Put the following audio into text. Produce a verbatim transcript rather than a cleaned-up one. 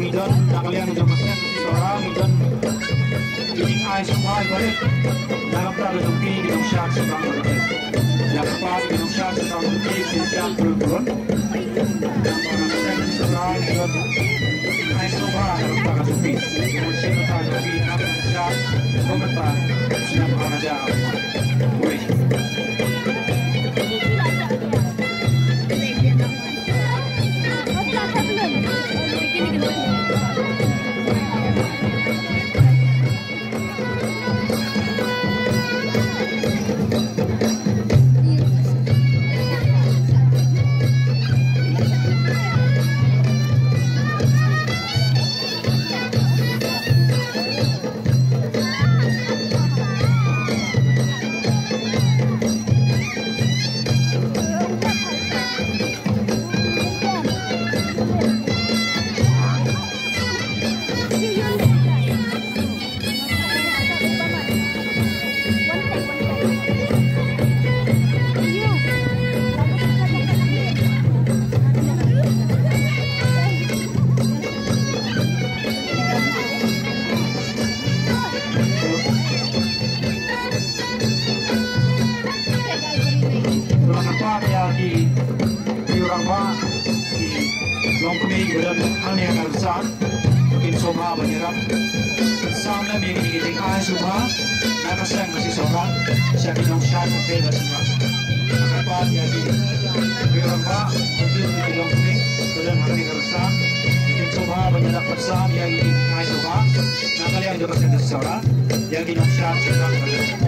Ngi don na ka liang jong ka seng Sohra, ngi don ki jingai sngewbha barit na ka bynta ka jong phi ki nongshad sngewbha barit. Ïa kyrpad ki nongshad sngewbha barit ki shad brun brun. Na ka seng Sohra ngi don ki jingai sngewbha na ka bynta ka jong phi. Ki nongshad sngewbha barit na ka bynta ka jong phi, na ka bynta ka jong phi. Wei. Rangbah ïa ki, ki rangbah, ki longkmie kiba don hangne ha Nongsan, kin sngewbha ban ïarap. Sam lem ïa kine ki jingai sngewbha na ka seng ka Sohra sha ki nongshad ka seng ka Sohra. Rangbah ïa ki, ki rangbah, ki longkmie kiba don hangne ha Nongsan, kin sngewbha ban ïarap, ban sam ïa kine ki jingai sngewbha na ka liang jong ka seng ka Sohra ïa ki nongshad sngewbha.